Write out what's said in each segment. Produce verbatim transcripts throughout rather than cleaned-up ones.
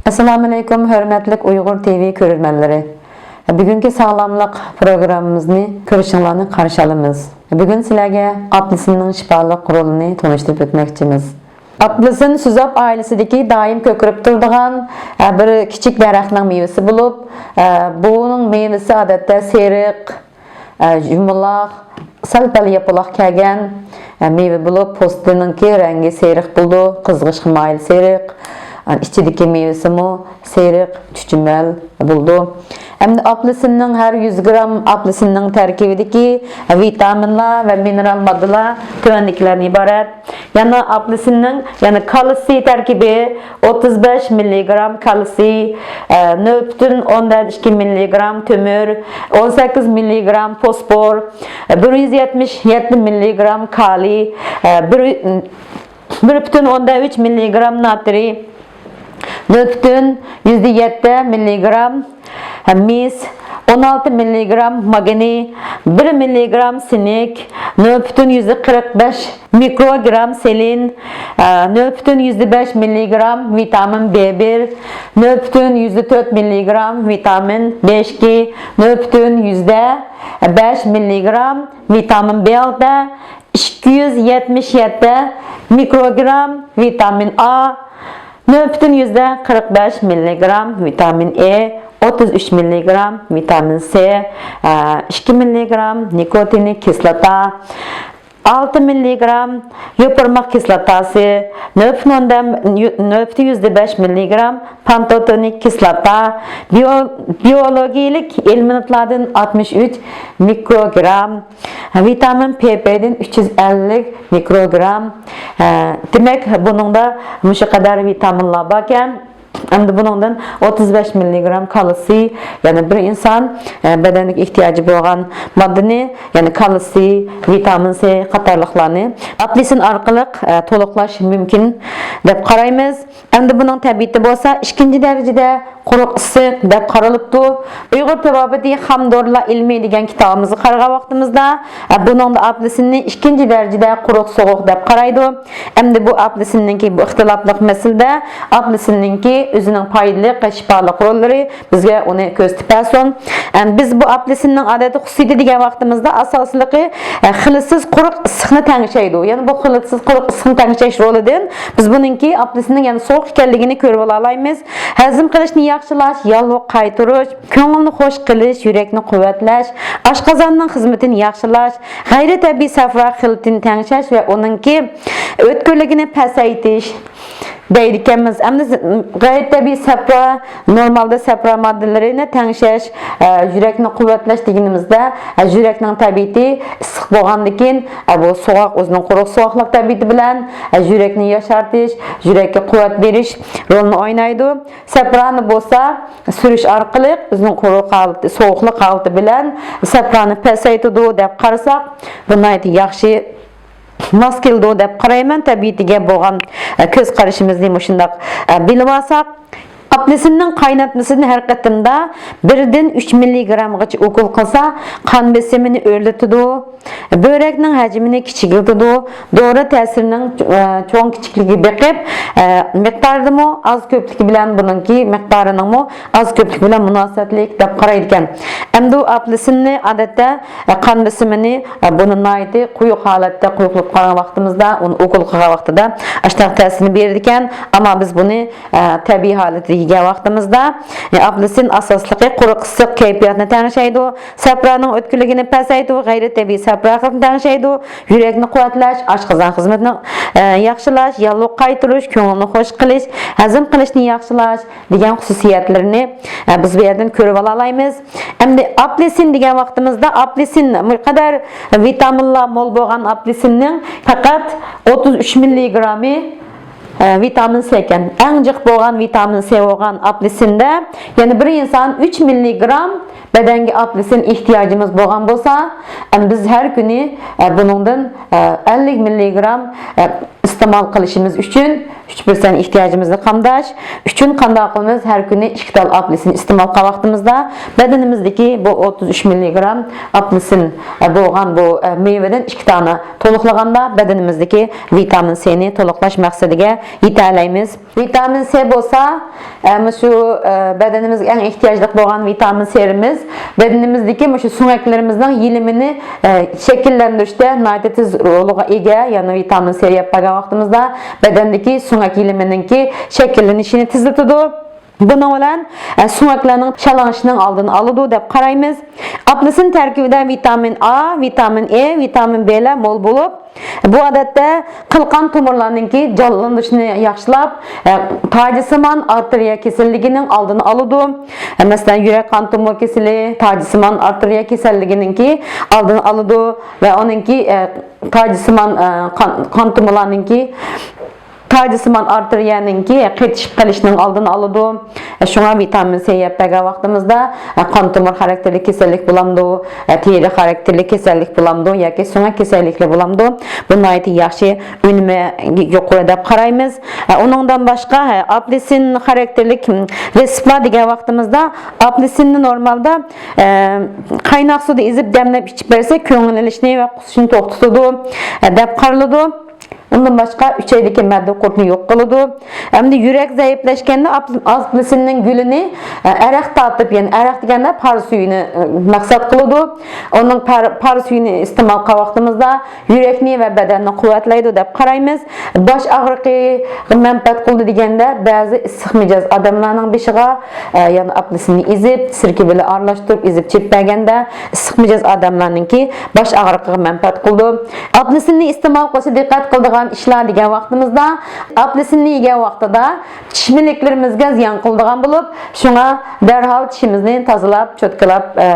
ئەسسالامۇئەلەيكۇم، ھۆرمەتلىك ئۇيغۇر تىۋى كۆرۈرمەنلىرى. بۈگۈنكى ساغلاملىق پروگراممىمىزنى كۆرۈشۈڭلارنى قارشى ئالىمىز. بۈگۈن سىلەرگە ئاپېلسىننىڭ شىپالىق رولىنى تونۇشتۇرۇپ ئۆتمەكچىمىز. ئاپېلسىن سۈزاپ ئائىلىسىدىكى دائىم كۆكىرىپ تۇرىدىغان، ئە، بىر كىچىك دەرەخنىڭ مېۋىسى بولۇپ، ئە، بۇنىڭ مېۋىسى ئادەتتە سېرىق، ئە، يۇمىلاق، سەل-پەل ياپىلاق كەلگەن، ئە، مېۋە بولۇپ، پوستىنىڭكى رەڭگى سېرىق بولىدۇ، قىزغىشقا مايىل سېرىق. ئە، ئىچىدىكى مېۋىسىمۇ سېرىق، چۈچۈمەل بولىدۇ. ئەمدى ئاپېلسىننىڭ، ھەر يۈز گرام ئاپېلسىننىڭ تەركىبىدىكى ۋىتامىنلار ۋە مىنېرال ماددىلار تۆۋەندىكىلەردىن ئىبارەت. يەنە ئاپېلسىننىڭ، يەنە كالتسىي تەركىبى، ئوتتۇز بەش مىللىگرام كالتسىي، ئە، نۆل پۈتۈن ئوندىن ئىككى مىللىگرام تۆمۈر، ئون سەككىز مىللىگرام فوسفور، ئە، بىر يۈز يەتمىش يەتتە مىللىگرام كالىي، ئە، بىر، بىر پۈتۈن ئوندىن ئۈچ مىللىگرام ناترىي، نۆل پۈتۈن يۈزدە يەتتە مىللىگرام مىس، ئون ئالتە مىللىگرام ماگنىي، بىر مىللىگرام سىنك، نۆل پۈتۈن يۈزدە قىرىق بەش مىكروگرام سېلېن، نۆل پۈتۈن يۈزدە بەش مىللىگرام ۋىتامىن بې بىر، نۆل پۈتۈن يۈزدە تۆت مىللىگرام ۋىتامىن بې ئىككى، نۆل پۈتۈن يۈزدە بەش مىللىگرام ۋىتامىن بې ئالتە، ئىككى يۈز يەتمىش يەتتە مىكروگرام ۋىتامىن ئا، نۆل پۈتۈن يۈزدە قىرىق بەش مىللىگرام ۋىتامىن ئې، ئوتتۇز ئۈچ مىللىگرام ۋىتامىن سې، ئىككى مىللىگرام نىكوتىنىك كىسلاتا، ئالتە مىللىگرام يوپۇرماق كىسلاتاسى، نۆل پۈتۈن يۈزدە بەش مىللىگرام پانتوتېنىك كىسلاتا، بىيو-، بىيولوگىيىلىك ئېلېمېنتلاردىن ئاتمىش ئۈچ مىكروگرام، ۋىتامىن پې پېدىن ئۈچ يۈز ئەللىك مىكروگرام. ئە، دېمەك، بۇنىڭدا مۇشۇ قەدەر ۋىتامىنلار باركەن. ئەمدى بۇنىڭدىن ئوتتۇز بەش مىللىگرام كالتسىي، يەنى بىر ئىنسان، ئە، بەدەنلىك ئېھتىياجى بولغان ماددىنى، يەنى كالتسىي، ۋىتامىن سې قاتارلىقلارنى ئاپېلسىن ئارقىلىق، ئە، تولۇقلاش مۇمكىن دەپ قارايمىز. ئەمدى بۇنىڭ تەبىئىتى بولسا ئىككىنچى دەرىجىدە قۇرۇق ئىسسىق دەپ قارىلىپتۇ. ئۇيغۇر تېبابىتى خام دورىلار ئىلمى دېگەن كىتابىمىزغا قارىغان ۋاقتىمىزدا، ئە، بۇنىڭدا ئاپېلسىننى ئىككىنچى دەرىجىدە قۇرۇق سوغۇق دەپ قارايدۇ. ئەمدى بۇ ئاپېلسىننىڭكى بۇ ئىختىلاپلىق مەسىلىدە ئاپېلسىننىڭكى ئۆزىنىڭ پايدىلىق ۋە شىپالىق روللىرى بىزگە ئۇنى كۆرسىتىپ بەرسۇن. ئەم، بىز بۇ ئاپېلسىننىڭ ئادەتتە خۇسۇسىيىتى دېگەن ۋاقتىمىزدا ئاساسلىقى، ئە، خىلىتسىز قۇرۇق ئىسسىقنى تەڭشەيدۇ. يەنى بۇ خىلىتسىز قۇرۇق ئىسسىقنى تەڭشەش رولىدىن بىز بۇنىڭكى ئاپېلسىننىڭ يەنە سوغۇق ئىكەنلىكىنى كۆرۈۋالالايمىز. ھەزىم قىلىشنى ياخشىلاش، ياللۇغ قايتۇرۇش، كۆڭۈلنى خوش قىلىش، يۈرەكنى قۇۋۋەتلەش، ئاشقازاننىڭ خىزمىتىنى ياخشىلاش، غەيرىي تەبىئىي سەپرا خىلىتىنى تەڭشەش ۋە ئۇنىڭكى ئۆتكۈرلۈكىنى پەسەيتىش دەيدىكەنمىز. ئەمدى غەيرىي تەبىئىي سەپرا، نورمالدا سەپرا ماددىلىرىنى تەڭشەش، ئە، يۈرەكنى قۇۋۋەتلەش دېگىنىمىزدە، ئە، يۈرەكنىڭ تەبىئىتى ئىسسىق بولغاندىكىن، ئە، بۇ سوغۇق، ئۆزىنىڭ قۇرۇق سوغۇقلۇق تەبىئىتى بىلەن، ئە، يۈرەكنى ياشارتىش، يۈرەككە قۇۋۋەت بېرىش رولىنى ئوينايدۇ. سەپرانى بولسا سۈرۈش ئارقىلىق ئۆزىنىڭ قۇرۇق ھالىتى، سوغۇقلۇق ھالىتى بىلەن سەپرانى پەسەيتىدۇ دەپ قارىساق، بۇ ناھايىتى ياخشى ماس كېلىدۇ دەپ قارايمەن. تەبىئىتىگە بولغان، ئە، كۆز قارىشىمىزنى مۇشۇنداق، ئە، بىلىۋالساق، ئاپېلسىننىڭ قايناتمىسىنى ھەر قېتىمدا بىردىن ئۈچ مىللىگرامغىچە ئوكۇل قىلسا، قان بېسىمىنى ئۆرلىتىدۇ، بۆرەكنىڭ ھەجمىنى كىچىكلىتىدۇ، دورا تەسىرىنىڭ، ئە، چوڭ كىچىكلىكىگە بېقىپ، ئە، مىقدارىدىمۇ ئاز كۆپلۈكى بىلەن بۇنىڭكى مىقدارىنىڭمۇ ئاز كۆپلۈكى بىلەن مۇناسىۋەتلىك دەپ قارايدىكەن. ئەمدى ئۇ ئاپېلسىننى ئادەتتە، ئە، قان بېسىمىنى، ئە، بۇنى ناھايىتى قويۇق ھالەتتە، قويۇقلۇققا قارىغان ۋاقتىمىزدا، ئۇنى ئوكۇل قىلغان ۋاقتىدا ئاشتاق تەسىرىنى بېرىدىكەن. ئەمما بىز بۇنى، ئە، تەبىئىي ھالىتىگە كەلگەن ۋاقتىمىزدا، ئە، ئاپېلسىن ئاساسلىقى قۇرۇق ئىسسىق كەيپىياتنى تەڭشەيدۇ، سەپرانىڭ ئۆتكۈرلۈكىنى پەسەيتىدۇ، غەيرىي تەبىئىي سەپرا خىلىتىنى تەڭشەيدۇ، يۈرەكنى قۇۋۋەتلەش، ئاشقازان خىزمىتىنى، ئە، ياخشىلاش، ياللۇغ قايتۇرۇش، كۆڭۈلنى خوش قىلىش، ھەزىم قىلىشنى ياخشىلاش، دېگەن خۇسۇسىيەتلىرىنى، ئە، بىز بۇ يەردىن كۆرۈۋالالايمىز. ئەمدى ئاپېلسىن دېگەن ۋاقتىمىزدا، ئاپېلسىن، بۇ قەدەر ۋىتامىنلار مول بولغان ئاپېلسىننىڭ پەقەت ئوتتۇز ئۈچ مىللىگرامى، ئە، ۋىتامىن سې ئىكەن. ئەڭ جىق بولغان ۋىتامىن سې بولغان ئاپېلسىندا يەنە بىر ئىنسان ئۈچ مىللىگرام بەدەنگە ئاپېلسىن ئېھتىياجىمىز بولغان بولسا، ئەمدى بىز ھەر كۈنى، ئە، بۇنىڭدىن، ئە، ئەللىك مىللىگرام، ئە، ئىستېمال قىلىشىمىز ئۈچۈن، ئۈچ پىرسەنت ئېھتىياجىمىزنى قامداش ئۈچۈن قانداق قىلىمىز؟ ھەر كۈنى ئىككى تال ئاپېلسىن ئىستېمال قىلغان ۋاقتىمىزدا بەدىنىمىزدىكى بۇ ئوتتۇز ئۈچ مىللىگرام ئاپېلسىن بولغان بۇ مېۋىدىن ئىككى دانە تولۇقلىغاندا بەدىنىمىزدىكى ۋىتامىن سىنى تولۇقلاش مەقسىتىگە يېتەلەيمىز. ۋىتامىن سى بولسا، ئە، مۇشۇ، ئە، بەدىنىمىزگە ئەڭ ئېھتىياجلىق بولغان ۋىتامىن سىمىز بەدىنىمىزدىكى مۇشۇ سۆڭەكلىرىمىزنىڭ يېلىمىنى، ئە، شەكىللەندۈرۈشتە ناھايىتى تېز رولىغا ئىگە. يەنى ۋىتامىن سى يەپ بەرگەن ۋاقتىمىزدا بەدەندىكى سۆڭەك يېلىمىنىڭكى شەكىللىنىشىنى تېزلىتىدۇ. بۇنىڭ بىلەن، ئە، سۆڭەكلەرنىڭ شالاڭلىشىشىنىڭ ئالدىنى ئالىدۇ دەپ قارايمىز. ئاپېلسىن تەركىبىدە ۋىتامىن ئا، ۋىتامىن ئې، ۋىتامىن بې لار مول بولۇپ، بۇ ئادەتتە قىل قان تومۇرلارنىڭكى جانلىنىشىنى ياخشىلاپ، ئە، تاجسىمان ئارتېرىيە كېسەللىكىنىڭ ئالدىنى ئالىدۇ. ئە، مەسىلەن، يۈرەك قان تومۇر كېسىلى، تاجسىمان ئارتېرىيە كېسەللىكىنىڭكى ئالدىنى ئالىدۇ ۋە ئۇنىڭكى، ئە، تاجسىمان، ئە، قان، قان تومۇرلارنىڭكى تاجسىمان ئارتېرىيەنىڭكى قېتىشىپ قېلىشنىڭ ئالدىنى ئالىدۇ. شۇڭا ۋىتامىن سى يەپ بەرگەن ۋاقتىمىزدا، قان تومۇر خاراكتېرلىك كېسەللىك بولامدۇ، تېرە خاراكتېرلىك كېسەللىك بولامدۇ ياكى سۆڭەك كېسەللىكلىرى بولامدۇ، بۇ ناھايىتى ياخشى، ئۈنۈمى يۇقىرى دەپ قارايمىز. ئۇنىڭدىن باشقا، ئاپېلسىن خاراكتېرلىك رېتسېپلار دېگەن ۋاقتىمىزدا، ئاپېلسىننى نورمالدا قايناق سۇدا ئېزىپ دەملەپ ئىچىپ بەرسە، كۆڭۈل ئېلىشنى ۋە قۇسۇشنى توختىتىدۇ دەپ قارىلىدۇ. ئۇندىن باشقا، ئۈچەيدىكى مەددە قۇرتنى يوق قىلىدۇ. ئەمدى يۈرەك زەئىپلەشكەندە، ئاپ-، ئاپېلسىننىڭ گۈلىنى، ئە، ئەرەق تارتىپ، يەنى ئەرەق دېگەندە پار سۈيىنى، ئە، مەقسەت قىلىدۇ. ئۇنىڭ پار، پار سۈيىنى ئىستېمال قىلغان ۋاقتىمىزدا يۈرەكنى ۋە بەدەننى قۇۋۋەتلەيدۇ دەپ قارايمىز. باش ئاغرىقىغا مەنپەئەت قىلىدۇ دېگەندە، بەزى ئىسسىق مىجەز ئادەملەرنىڭ بېشىغا، ئە، يەنى ئاپېلسىننى ئېزىپ، سىركە بىلەن ئارىلاشتۇرۇپ ئېزىپ چېپىپ بەرگەندە، ئىسسىق مىجەز ئادەملەرنىڭكى باش ئاغرىقىغا مەنپەئەت قىلىدۇ. ئاپېلسىننى ئىستېمال قىلىشتا دىققەت قىلىدىغان ئىشلار دېگەن ۋاقتىمىزدا، ئاپېلسىننى يېگەن ۋاقتىدا چىشمىلىكلىرىمىزگە زىيان قىلىدىغان بولۇپ، شۇڭا دەرھال چىشىمىزنى تازىلاپ، چوتكىلاپ، ئە،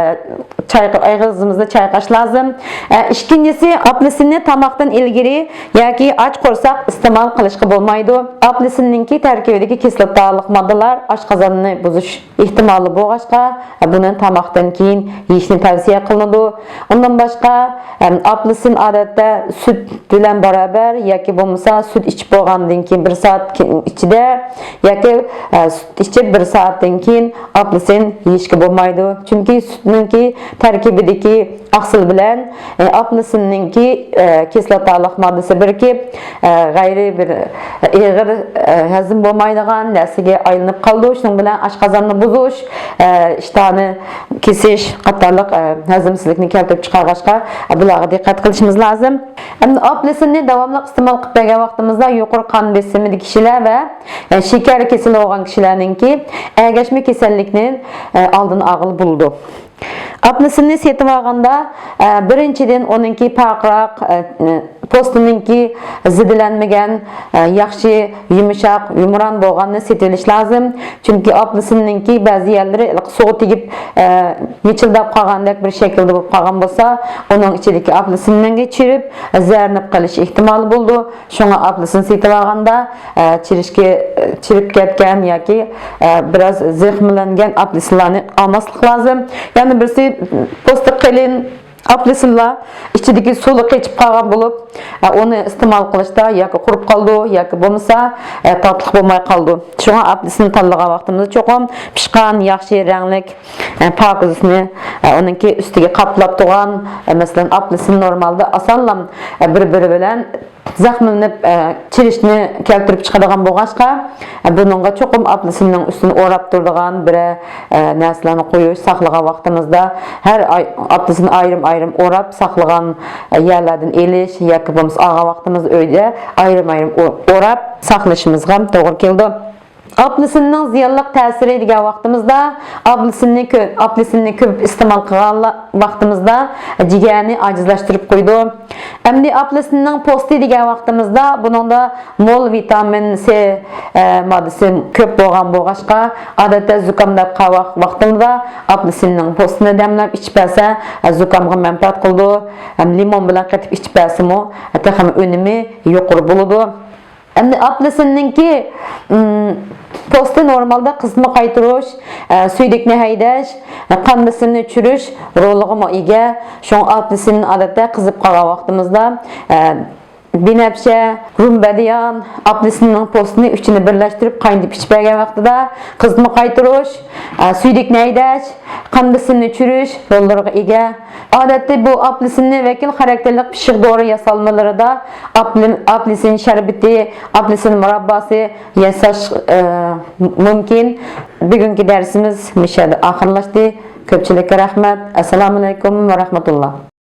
چايقا-، ئېغىزىمىزنى چايقاش لازىم. ئە، ئىككىنچىسى، ئاپېلسىننى تاماقتىن ئىلگىرى ياكى ئاچ قورساق ئىستېمال قىلىشقا بولمايدۇ. ئاپېلسىننىڭكى تەركىبىدىكى كىسلاتالىق ماددىلار ئاشقازاننى بۇزۇش ئېھتىمالى بولغاچقا، بۇنى تاماقتىن كېيىن يېيىشنى تەۋسىيە قىلىنىدۇ. ئۇندىن باشقا، ئاپېلسىن ئادەتتە سۈت بىلەن بارابەر ياكى بولمىسا سۈت ئىچىپ بولغاندىن كېيىن بىر سائەت كېيىن ئىچىدە ياكى، ئە، سۈت ئىچىپ بىر سائەتتىن كېيىن ئاپېلسىن يېيىشكە بولمايدۇ. چۈنكى سۈتنىڭكى تەركىبىدىكى ئاقسىل بىلەن، ئە، ئاپېلسىننىڭكى، ئە، كىسلاتالىق ماددىسى بىرىكىپ، ئە، غەيرىي بىر، ئېغىر، ئە، ھەزىم بولمايدىغان نەرسىگە ئايلىنىپ قالىدۇ. شۇنىڭ بىلەن ئاشقازاننى بۇزۇش، ئە، ئىشتاننى كېسىش قاتارلىق، ئە، ھەزىمسىزلىكنى كەلتۈرۈپ چىقارغاچقا، ئە، بۇلارغا دىققەت قىلىشىمىز لازىم. ئەمدى ئاپېلسىننى داۋاملىق ئىستېمال قىلىپ بەرگەن ۋاقتىمىزدا يۇقىرى قان بېسىمىدىكى كىشىلەر ۋە، ئە، شېكەر كېسىلى بولغان كىشىلەرنىڭكى ئەگەشمە كېسەللىكنى، ئە، ئالدىنى ئالغىلى بولىدۇ. ئاپېلسىننى سېتىۋالغاندا، ئە، بىرىنچىدىن، ئۇنىڭكى پارقىراق، ئە، پوستىنىڭكى زىدىلەنمىگەن، ئە، ياخشى يۇمشاق، يۇمران بولغاننى سېتىۋېلىش لازىم. چۈنكى ئاپېلسىننىڭكى بەزى يەرلىرى سۇغا تېگىپ، ئە، مىچىلداپ قالغاندەك بىر شەكىلدە بولۇپ قالغان بولسا، ئۇنىڭ ئىچىدىكى ئاپېلسىننىڭكى چىرىپ، زەھەرلىنىپ قېلىش ئېھتىمالى بولىدۇ. شۇڭا ئاپېلسىن سېتىۋالغاندا، ئە، چىرىشكە، چىرىپ كەتكەن ياكى، ئە، بىراز زەخىملەنگەن ئاپېلسىنلارنى ئالماسلىق لازىم. يەنە بىرسى، پوستى قېلىن ئاپېلسىنلار ئىچىدىكى سۇلۇق قېچىپ قالغان بولۇپ، ئە، ئۇنى ئىستېمال قىلىشتا ياكى قۇرۇپ قالىدۇ، ياكى بولمىسا، ئە، تاتلىق بولماي قالىدۇ. شۇڭا ئاپېلسىن تاللىغان ۋاقتىمىزدا چوقۇم پىشقان، ياخشى رەڭلىك، ئە، پاكىزىسىنى، ئە، ئۇنىڭكى ئۈستىگە قاپلاپ تۇرغان، ئە، مەسىلەن، ئاپېلسىن نورمالدا ئاسانلا، ئە، بىر-بىرى بىلەن زەخىملىنىپ، ئە، چىرىشنى كەلتۈرۈپ چىقىدىغان بولغاچقا، ئە، بۇنىڭغا چوقۇم ئاپېلسىننىڭ ئۈستىنى ئوراپ تۇرىدىغان بىرەر، ئە، نەرسىلەرنى قويۇش، ساقلىغان ۋاقتىمىزدا ھەر ئاي ئاپېلسىننى ئايرىم-ئايرىم ئوراپ ساقلىغان، ئە، يەرلەردىن ئېلىش ياكى بولمىسا ئالغان ۋاقتىمىزدا ئۆيدە ئايرىم-ئايرىم ئو-، ئوراپ ساقلىشىمىزغا توغرا كېلىدۇ. ئاپېلسىننىڭ زىيانلىق تەسىرى دېگەن ۋاقتىمىزدا، ئاپېلسىننى كۆ-، ئاپېلسىننى كۆپ ئىستېمال قىلغان ۋاقتىمىزدا جىگەرنى ئاجىزلاشتۇرۇپ قويىدۇ. ئەمدى ئاپېلسىننىڭ پوستى دېگەن ۋاقتىمىزدا، بۇنىڭدا مول ۋىتامىن سى، ئە، ماددىسى كۆپ بولغان بولغاچقا، ئادەتتە زۇكامداپ قالغان ۋاقتىمىزدا ئاپېلسىننىڭ پوستىنى دەملەپ ئىچىپ بەرسە، ئە، زۇكامغا مەنپەئەت قىلىدۇ. ھەم لىمون بىلەن قېتىپ ئىچىپ بەرسىمۇ، تېخىمۇ ئۈنۈمى يۇقىرى بولىدۇ. ئەمدى ئاپېلسىننىڭكى، ئىم، پوستى نورمالدا قىزىتما قايتۇرۇش، ئە، سۈيدۈكنى ھەيدەش، ئە، قان بېسىمىنى چۈشۈرۈش رولىغىمۇ ئىگە. شۇڭا ئاپېلسىن ئادەتتە قىزىپ قالغان ۋاقتىمىزدا، ئە، بىنەپشە، رۇمبەدىيان، ئاپېلسىننىڭ پوستىنى ئۈچىنى بىرلەشتۈرۈپ قاينىتىپ ئىچىپ بەرگەن ۋاقتىدا قىزىتما قايتۇرۇش، ئە، سۈيدۈكنى ھەيدەش، قان بېسىمىنى چۈشۈرۈش روللىرىغا ئىگە. ئادەتتە بۇ ئاپېلسىننى ۋەكىل خاراكتېرلىك پىششىق دورا ياسالمىلىرىدا ئاپېل-، ئاپېلسىن شەربىتى، ئاپېلسىن مۇرابباسى ياساش، ئە، مۇمكىن. بۈگۈنكى دەرسىمىز مۇشۇ يەردە ئاخىرلاشتى. كۆپچىلىككە رەھمەت. ئەسسالامۇئەلەيكۇم ۋە رەھمەتۇللا.